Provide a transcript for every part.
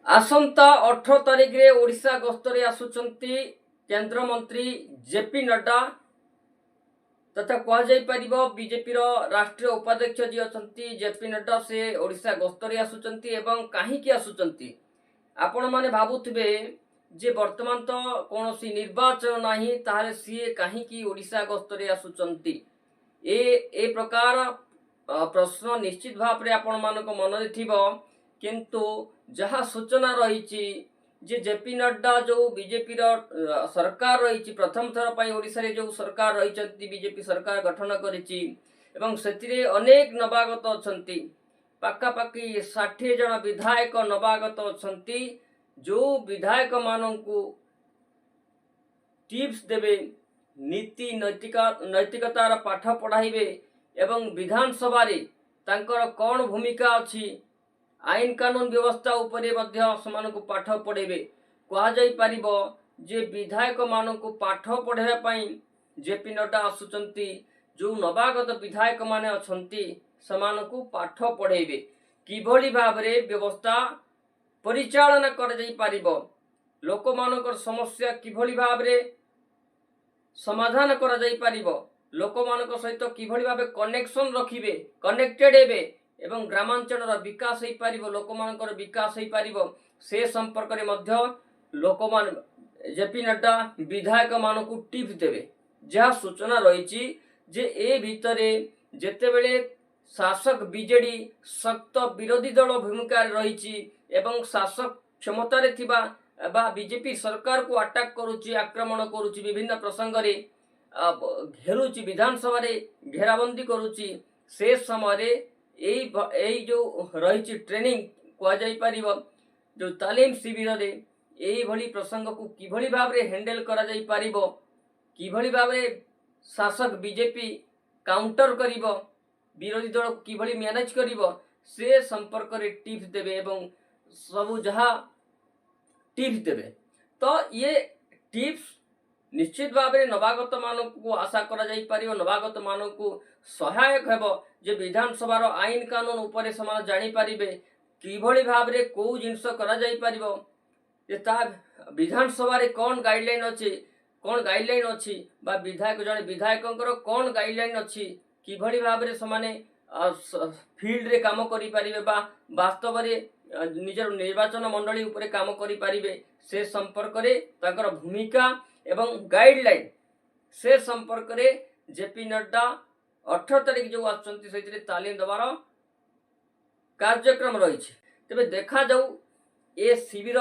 ଆସନ୍ତା 18 ତାରିଖରେ ଓଡ଼ିଶା ଗସ୍ତରେ ଆସୁଛନ୍ତି କେନ୍ଦ୍ରମନ୍ତ୍ରୀ ଜେପି ନଡ୍ଡା ତଥା କୁହାଯାଇପାରିବ ବିଜେପିର ରାଷ୍ଟ୍ରୀୟ ଉପାଧ୍ୟକ୍ଷ ଯିଏ ଅଛନ୍ତି ଜେପି ନଡ୍ଡା, ସେ ଓଡ଼ିଶା ଗସ୍ତରେ ଆସୁଛନ୍ତି। ଏବଂ କାହିଁକି ଆସୁଛନ୍ତି? ଆପଣମାନେ ଭାବୁଥିବେ ଯେ ବର୍ତ୍ତମାନ ତ କୌଣସି ନିର୍ବାଚନ ନାହିଁ, ତାହେଲେ ସିଏ କାହିଁକି ଓଡ଼ିଶା ଗସ୍ତରେ ଆସୁଛନ୍ତି? ଏ ପ୍ରକାର ପ୍ରଶ୍ନ ନିଶ୍ଚିତ ଭାବରେ ଆପଣମାନଙ୍କ ମନରେ ଥିବ। କିନ୍ତୁ ଯାହା ସୂଚନା ରହିଛି ଯେ ଜେପି ନଡ୍ଡା ଯୋଉ ବିଜେପିର ସରକାର ରହିଛି, ପ୍ରଥମ ଥର ପାଇଁ ଓଡ଼ିଶାରେ ଯୋଉ ସରକାର ରହିଛନ୍ତି, ବିଜେପି ସରକାର ଗଠନ କରିଛି ଏବଂ ସେଥିରେ ଅନେକ ନବାଗତ ଅଛନ୍ତି। ପାଖାପାଖି 60 ଜଣ ବିଧାୟକ ନବାଗତ ଅଛନ୍ତି, ଯୋଉ ବିଧାୟକମାନଙ୍କୁ ଟିପ୍ସ ଦେବେ, ନୀତି ନୈତିକତାର ପାଠ ପଢ଼ାଇବେ ଏବଂ ବିଧାନସଭାରେ ତାଙ୍କର କ'ଣ ଭୂମିକା ଅଛି, ଆଇନ କାନୁନ ବ୍ୟବସ୍ଥା ଉପରେ ମଧ୍ୟ ସେମାନଙ୍କୁ ପାଠ ପଢ଼େଇବେ। କୁହାଯାଇପାରିବ ଯେ ବିଧାୟକମାନଙ୍କୁ ପାଠ ପଢ଼ାଇବା ପାଇଁ ଜେପି ନଡ୍ଡା ଆସୁଛନ୍ତି। ଯୋଉ ନବାଗତ ବିଧାୟକମାନେ ଅଛନ୍ତି, ସେମାନଙ୍କୁ ପାଠ ପଢ଼େଇବେ, କିଭଳି ଭାବରେ ବ୍ୟବସ୍ଥା ପରିଚାଳନା କରାଯାଇପାରିବ, ଲୋକମାନଙ୍କର ସମସ୍ୟା କିଭଳି ଭାବରେ ସମାଧାନ କରାଯାଇପାରିବ, ଲୋକମାନଙ୍କ ସହିତ କିଭଳି ଭାବେ କନେକ୍ସନ ରଖିବେ, କନେକ୍ଟେଡ ହେବେ ଏବଂ ଗ୍ରାମାଞ୍ଚଳର ବିକାଶ ହେଇପାରିବ, ଲୋକମାନଙ୍କର ବିକାଶ ହେଇପାରିବ, ସେ ସମ୍ପର୍କରେ ମଧ୍ୟ ଲୋକମାନେ ଜେପି ନଡ୍ଡା ବିଧାୟକମାନଙ୍କୁ ଟିପ୍ସ ଦେବେ। ଯାହା ସୂଚନା ରହିଛି ଯେ ଏ ଭିତରେ ଯେତେବେଳେ ଶାସକ ବିଜେଡି ଶକ୍ତ ବିରୋଧୀ ଦଳ ଭୂମିକାରେ ରହିଛି ଏବଂ ଶାସକ କ୍ଷମତାରେ ଥିବା ବା ବିଜେପି ସରକାରକୁ ଆଟାକ୍ କରୁଛି, ଆକ୍ରମଣ କରୁଛି, ବିଭିନ୍ନ ପ୍ରସଙ୍ଗରେ ଘେରୁଛି, ବିଧାନସଭାରେ ଘେରାବନ୍ଦୀ କରୁଛି, ସେ ସମୟରେ ଏଇ ଯୋଉ ରହିଛି ଟ୍ରେନିଂ କୁହାଯାଇପାରିବ, ଯୋଉ ତାଲିମ ଶିବିରରେ ଏଇଭଳି ପ୍ରସଙ୍ଗକୁ କିଭଳି ଭାବରେ ହ୍ୟାଣ୍ଡେଲ କରାଯାଇପାରିବ, କିଭଳି ଭାବରେ ଶାସକ ବିଜେପି କାଉଣ୍ଟର କରିବ, ବିରୋଧୀ ଦଳକୁ କିଭଳି ମ୍ୟାନେଜ କରିବ, ସେ ସମ୍ପର୍କରେ ଟିପ୍ସ ଦେବେ ଏବଂ ସବୁ ଯାହା ଟିପ୍ସ ଦେବେ। ତ ଇଏ ଟିପ୍ସ ନିଶ୍ଚିତ ଭାବରେ ନବାଗତ ମାନଙ୍କୁ ଆଶା କରାଯାଇପାରିବ ନବାଗତ ମାନଙ୍କୁ ସହାୟକ ହେବ ଯେ ବିଧାନସଭାର ଆଇନ କାନୁନ ଉପରେ ସେମାନେ ଜାଣିପାରିବେ, କିଭଳି ଭାବରେ କୋଉ ଜିନିଷ କରାଯାଇପାରିବ, ଯେ ତା ବିଧାନସଭାରେ କ'ଣ ଗାଇଡଲାଇନ ଅଛି, କ'ଣ ଗାଇଡଲାଇନ ଅଛି ବା ବିଧାୟକ ଜଣେ ବିଧାୟକଙ୍କର କ'ଣ ଗାଇଡଲାଇନ ଅଛି, କିଭଳି ଭାବରେ ସେମାନେ ଫିଲ୍ଡରେ କାମ କରିପାରିବେ ବା ବାସ୍ତବରେ ନିଜର ନିର୍ବାଚନ ମଣ୍ଡଳୀ ଉପରେ କାମ କରିପାରିବେ, ସେ ସମ୍ପର୍କରେ ତାଙ୍କର ଭୂମିକା ଏବଂ ଗାଇଡଲାଇନ ସେ ସମ୍ପର୍କରେ ଜେପି ନଡ୍ଡା 18 ତାରିଖ ଯୋଉ ଆସୁଛନ୍ତି, ସେଇଥିରେ ତାଲିମ ଦେବାର କାର୍ଯ୍ୟକ୍ରମ ରହିଛି। ତେବେ ଦେଖାଯାଉ ଏ ଶିବିର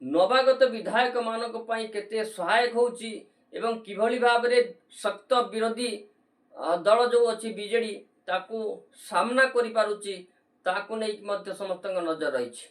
ନବାଗତ ବିଧାୟକମାନଙ୍କ ପାଇଁ କେତେ ସହାୟକ ହେଉଛି ଏବଂ କିଭଳି ଭାବରେ ଶକ୍ତ ବିରୋଧୀ ଦଳ ଯୋଉ ଅଛି ବିଜେଡି, ତାକୁ ସାମ୍ନା କରିପାରୁଛି, ତାକୁ ନେଇକି ମଧ୍ୟ ସମସ୍ତଙ୍କ ନଜର ରହିଛି।